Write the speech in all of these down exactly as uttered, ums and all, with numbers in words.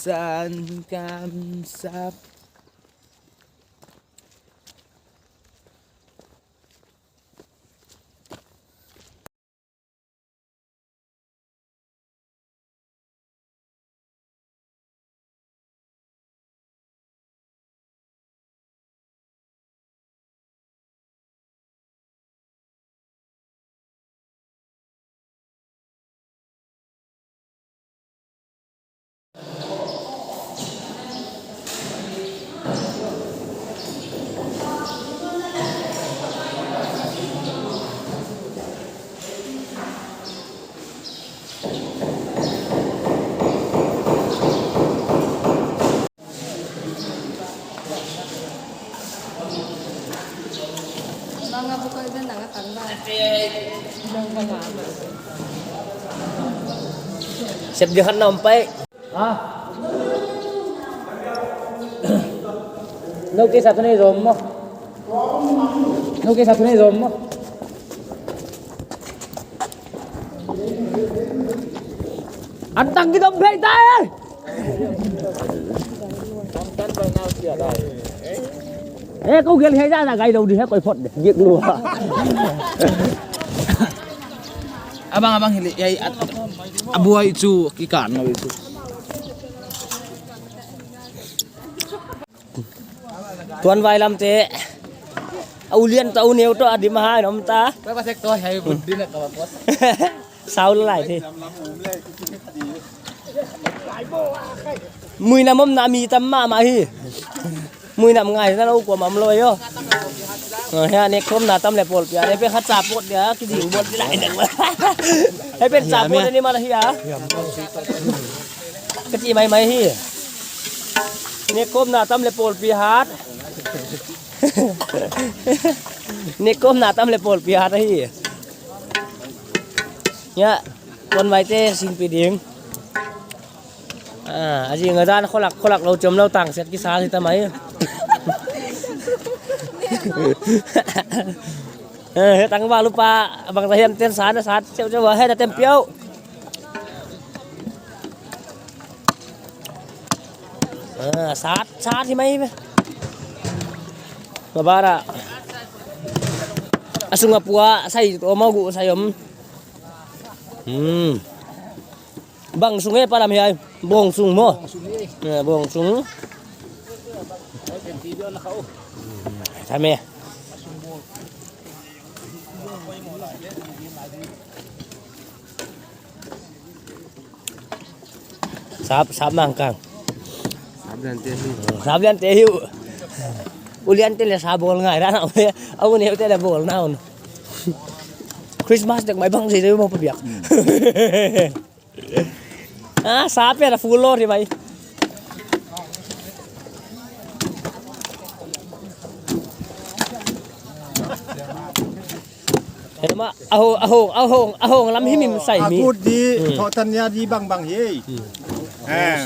Dan kam sap. Sep di khan na om pai. Ha? No ke sa tu nei zom mo. No ke sa tu nei zom mo. Antang kita bhei tai. Eh, kou gel hei ja na gai lou di he koi phot de. Giak lua. Abang, abang hili, ya, a buai chu ki kan lou chu. Tuan vai lam te. A u lian ta u neu to a dim hai nom ta. Koi pasek to hai bun din a ka kos. Sau lai the. Mui nam om na mi tam mahmah hi. Mui nam ngai na lo ko mam lo yo. Hia ne khom na tam le pawl pia. Ne pe khat sa pawt dia ki ding bol di lai dang. Hei pen sa pawt ni ma la hi a. Ka chi maimai hi. Ne khom na tam le pawl pi hat. Ne khom na tam le pawl pi hat hi. Ya, kon mai te sin pi ding. Ah, a zing a dan kholak, kholak lou chom lou tang set ki sa hi ta mai. Eh, he tang ba lupa, bang ta hiam ten sa na sat, cheu cheu he na tem piau. Ah, sat, sat hi mai be. Mabara. A sung a pua, sai to mau gu sai om. Hmm. Bang sung e palam hiai. Bong sung mo. Eh, bong sung. Tame. Sap, sap mang kang. Sap lian te hi. Sap lian te hi. U lian te le sa bol ngai ra na. Au ne te le bol na un. Christmas dek mai bang si de mo pa biak. Ah, sa pe na full load hi mai. Hema, ahong, ahong, ahong, ahong lam himhim sai mi. Akut di, hmm. Thotania di bangbang hi. Hmm. Eh.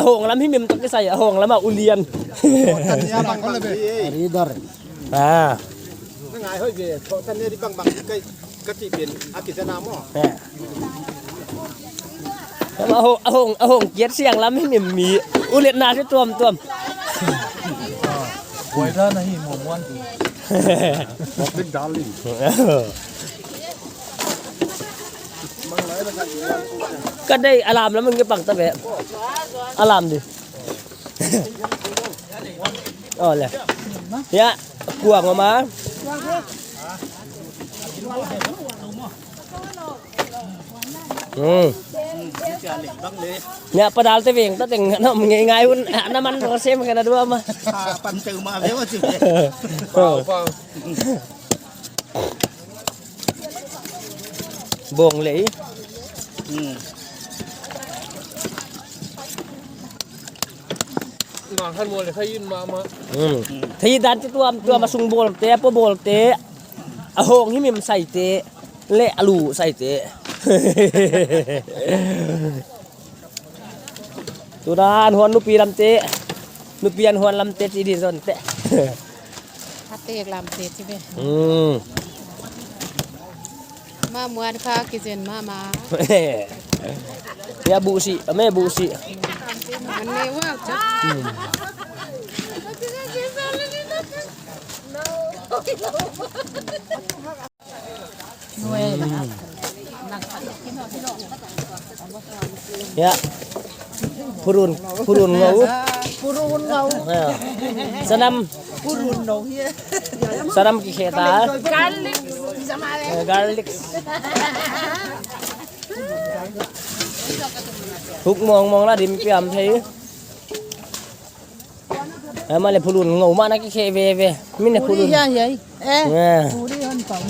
Ahong lam himhim toh kisai, ahong lam a u lian. Thotania bangbang hi. Ridar. Ah. Ngai hoi be, thotania di bangbang kai, ka chi pen, a ki sana mo. Eh. Ahong, ahong, ahong kiat siang lam himhim mi. U lian na se tuamtuam. Buai dan ahi mo muan tu. Big darling. Ka dei alam lam nge pang ta be. Alam di. Oh le. Ya, kuang ma. Hmm. Ya, padahal te veng ta teng na ngai ngai un na man ro sem ka na dua ma. Sa pan te ma ve wa ti. Bong lei. Hmm. Nang han mo le khai in ma ma. Hmm. Thei dan te tuam tuam a sung bol te, a po bol te. Ahong himhim sai te. Le alu sai te. Tudan huan nupi lam te. Nupi an huan lam te ti di zon te. A tek lam te ti be. Hmm. Ma muan kha kizen ma ma. Ya busi, ame busi. An ne wa cha. Hmm. Ya. Phurun, phurun ngou. Phurun ngou. Ya. Sanam. Phurun ngou hia. Sanam ki khe ta. Garlic. Eh, garlic. Huk mong mong la dim piam thei. Ama le phurun ngou mah na ki khe veve. Min le phurun. Puri hia hia. Eh. Eh. Puri hon pau.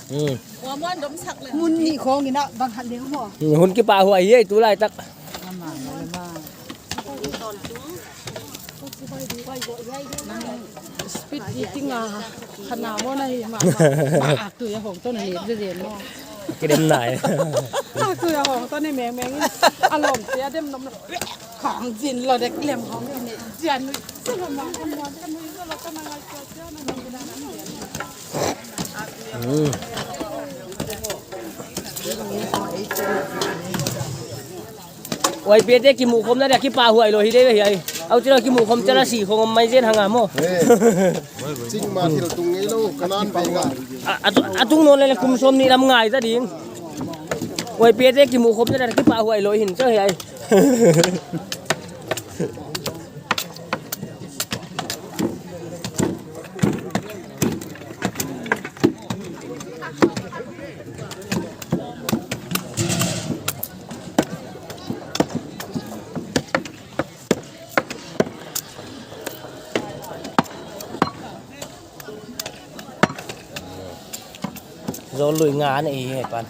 Hmm. Mun nih khong in a bang khat leng maw. Hmm, hun kipahhuai hi ei tulai tak. Speed eating a, khana maw na hi ma, ma, ma, a tui a hong toh na hi, de de maw. Kidem nai. A tui a hong toh ni meng meng in, a lawmte a dem nom na. Khang zin lo dek lem khong ni, zian nui, sa lo ma, kan ma, kan nui, sa lo kan ngai, sa lo kan ngai. Hmm. Huai pete kimuh khawmna dia kipahhuai lou hi de hiai. Au tiro kimuh khawm tela si khawm mai zen hang a maw. Eh. Ching ma thil tung ngei lou, kanan bai nga. A, a tu, a tung nawn leh kum sawmnih lam ngai ta ding. Huai pete kimuh khawmna dia kipahhuai lou hin cha hiai. Zo lui nga na i he pan.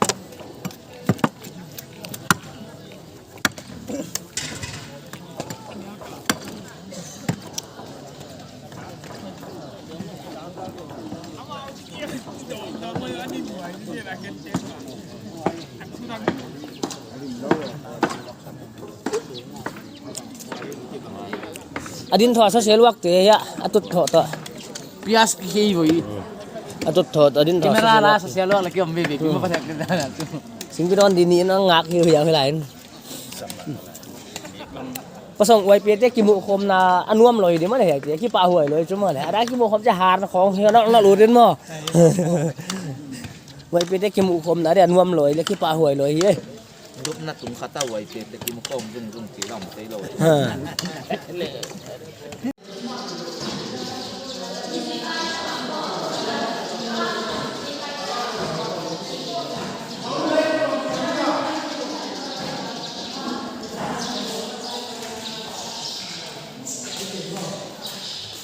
A din thoh sa se luak te ya, a tut thoh toh. Pias ki hei voi. A tut thoh toh, a din thoh sa se luak te. Camera la sa se luak la ki om ve ve, ki ma pa thak na tu. Sing ki don din ni na ngak hiu hiu hiu lain. Pasong huai pete kimuh khawmna a nuam lou di mah le hiai te, kipahhuai lou chu mah le. A da kimuh khawm cha har na khong hiu na, na lu din maw. Huai pete kimuh khawmna dia nuam lou le kipahhuai lou hi. Dupna tung khat a huai pete kimuh khawm zung zung ti lam tei lou. Ha.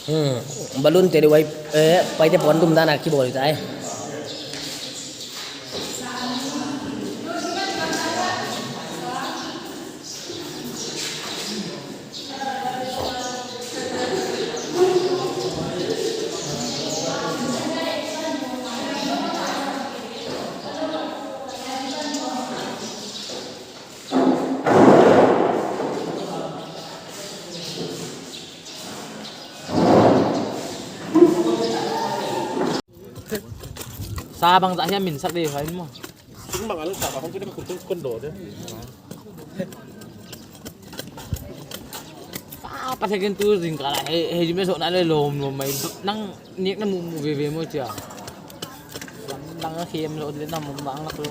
Hmm, balloon te di huai, eh, paite pon dum dan a kibawl ta e. Sa bangzah hiam min sak di hai maw. Sing bang alu sa bang hong kena kutung kondo de. Pa, pa second tu zingkal a, he, he, jime so na le lom lom mai. Nang nek na mu mu ve ve maw chia. Nang a khem lo de na mu bang lak lo.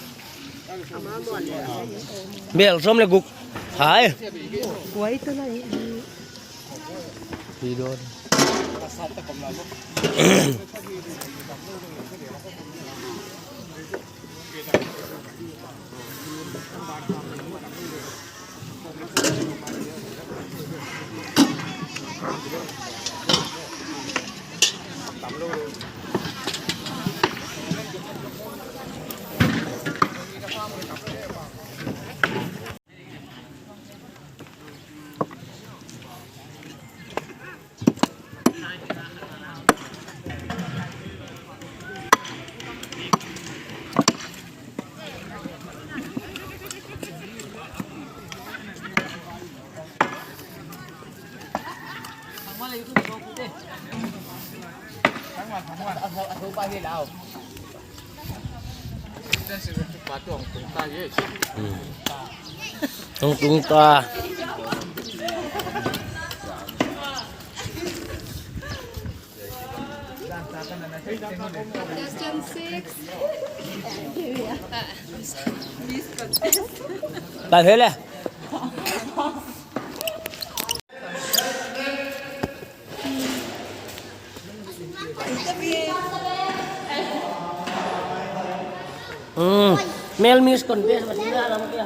Bel sawm leh guk. Hai. Tung tung ta. Contestant six. Miss Contestant. Ba hele. Hmm. Mel Miss Contest, masih dalam dia.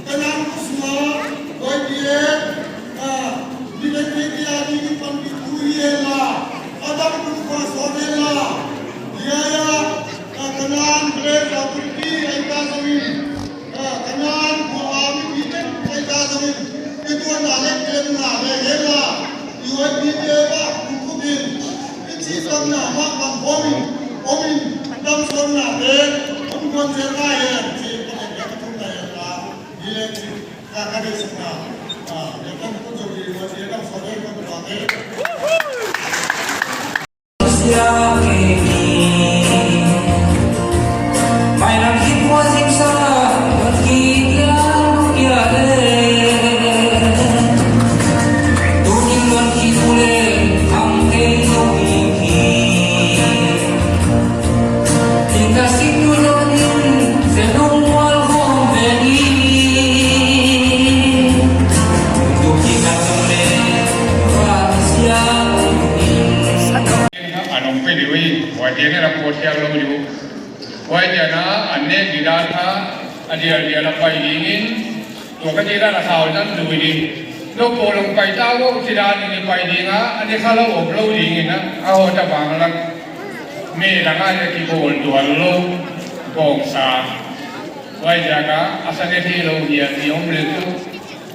Ka nam kusma, koi dia, ah, di ka ti dia di ki pan ki tu hi la, Adam ku pa so de la, ya ya, ah, Kanan bre la ku ti ai ka zamin, ah, Kanan ko a mi ki ten ai ka zamin, ki tu na le ke na le he la, i wai ti ke ba ku ku din, i chi sang na ma bang ko min, ko min, dam son na de, ko min kon se ka he, chi ko ne ka tu na he la. A nong pe liu i, huai dia na report siang lou liu. Huai dia na, ann ne di dan kha, a dia dia na pai ding in. Tua ka chih dan a khau nan zui di. Lo po long pai ta lo chih dan in i pai ding a, a ni kha lo om lo ding in a, a hon ta bang lak. Me lak a ni kibawl tuan lo, bawngsa. Huaiziak a, a sa ne thei lo hi a, i om le tu.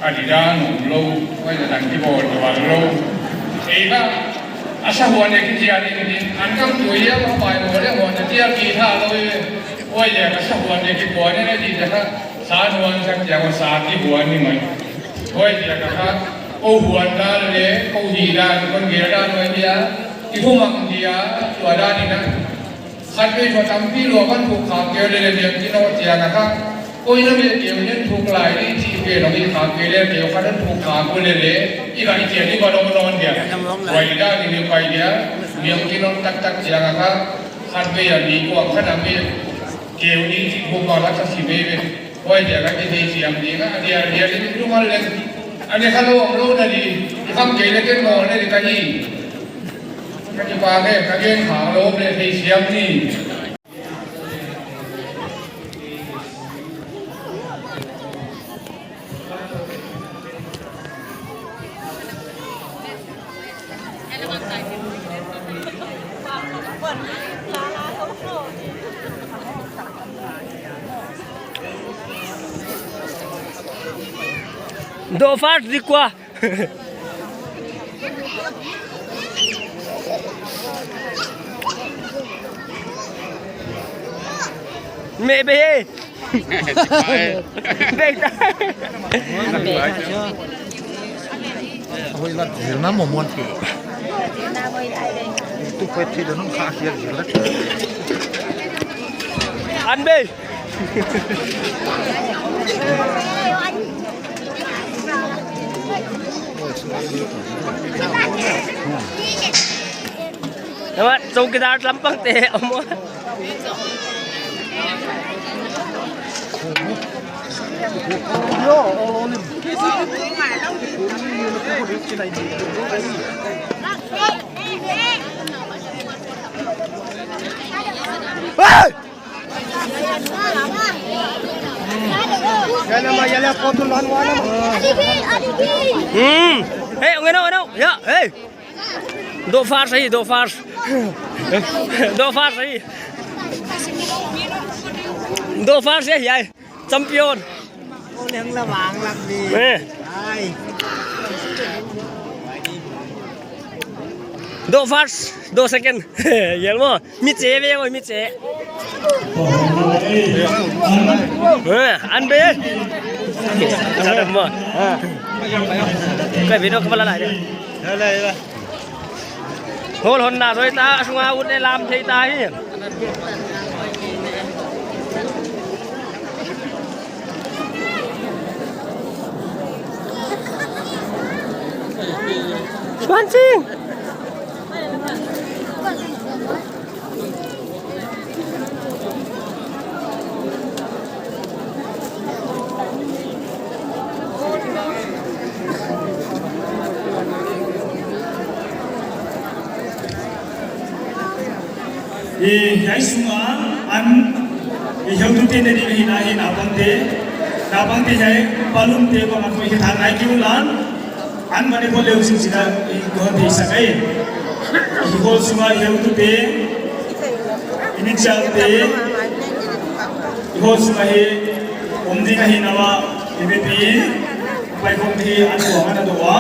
A di dan om lo, huai dan kibawl tuan lo. Ei kha, a sa huan ne kichian in di, an kam tu ia ma pai mo le huan ne tia ki tha lo e. Huaiziak a sa huan ne kibawl ne di ta kha. Sa nuan sak chiang a sa ki huan ni mai. Huaiziak a kha, kou huan dan le, kou hi dan, kon gel dan huai dia, i thumang dia, tua dan in a. Khatvei tua tampi lua kan thuk khak kei lele dia, ki no chiang a kha. Kou i na me kei nen thuk lai di, chi pe no i khak kei le, kei kha thuk khak kei lele, i ka i chian i ba no no dia. Huai dan in i pai dia, mi ang ki no tak tak chiang a kha. Khatvei a mi ko ang kha na me, kei ni chi ko ba la ka si me me. Huai dia ka ki thei siam ding a, dia, dia, dia, dia, dia, dia, a ni kha lo om lo na di, i kham kei le ken mo le di ka hi. Ka ki pa ke, ka gen kha lo le thei siam ni. Dawh fast di kua. Meh be. Hoih la, zilna mo muan ke. Tu pet thi don kha hial zil la. An be. Namar chowkidar lampang te om. Hey! Hmm. Hey, ngeno, ngeno. Ya, hey. Dawh fast hi, dawh fast. Dawh fast hi. Dawh fast hi, ya. Champion. Kou leng la wang lak ni. Eh. Ai. Dawh first, dawh second. Yel mo. Mi che ve mo, mi che. Eh, an be. Sa mo. Ka video ka bala lai de. Hol hon na zoi ta, a sunga ut le lam thei ta hi. Suan Sing. I, hiai sunga an, i, heutute ne ding hi na hi, naupangte, naupangte hiai balloon te bang a khoi hi thang nai kiu lan. An mane pho leu sin sina i kon thei sak ai. I hol sunga heutute, i michal te, i hol sunga hi om ding ahi na wa, i be pi, pai kong hi an ko mana do wa.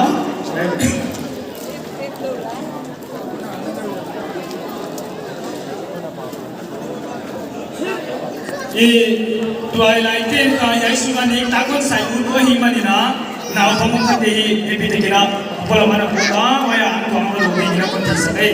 I tuailai ten ka hiai sunga nek ta kon sai ut uh ahi manin a, nau thong khat te hi, he pi te kira, pola mana pola, waya an thong lo ni kira kon thei sak ai.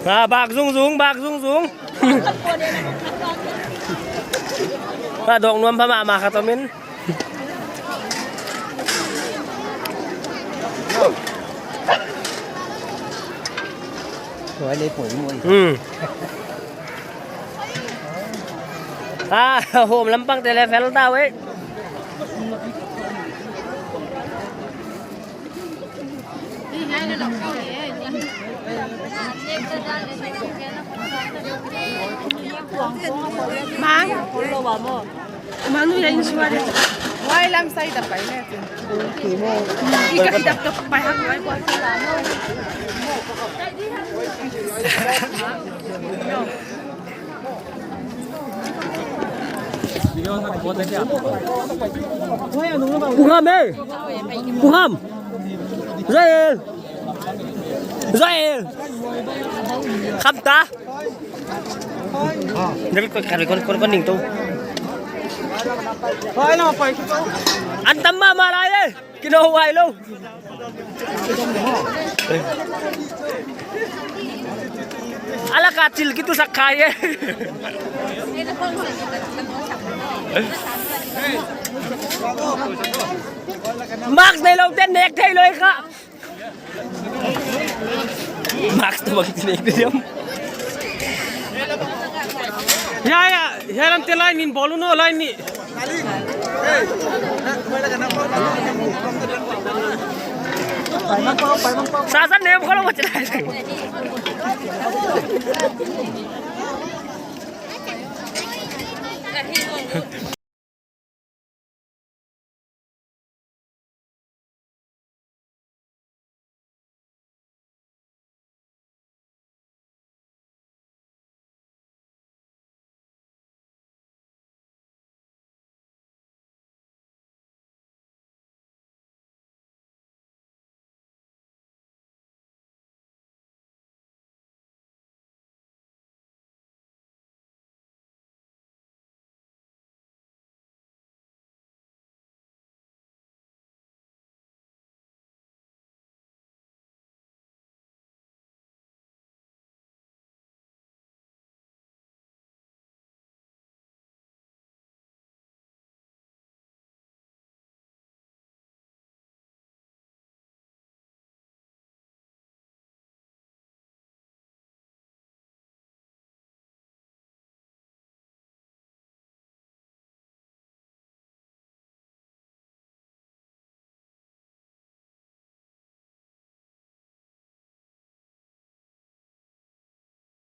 Ah, bak zungzung, bak zungzung. Ah, dawk nuam pha mahmah kha tomin. Hmm. Ah, home lampang te leh fel ta ve. Mang. Manu ya insurance. Wai lam sai da pai le. Ika kita tok pai hak wai ko. Pu Kham eh. Pu Kham. Zael. Zael. Kham ta. Dari ko kari kon kon kon ning tu. An tam ma ma lai eh. Kino wai lo. Ala ka thil kitu sak khai eh. Mask nei lou ten nek thei lou kha. Mask tu bang ti nek thei diam. Ya, ya, ya, lam te line in bolu no line ni. Sasan nem kalau macam mana?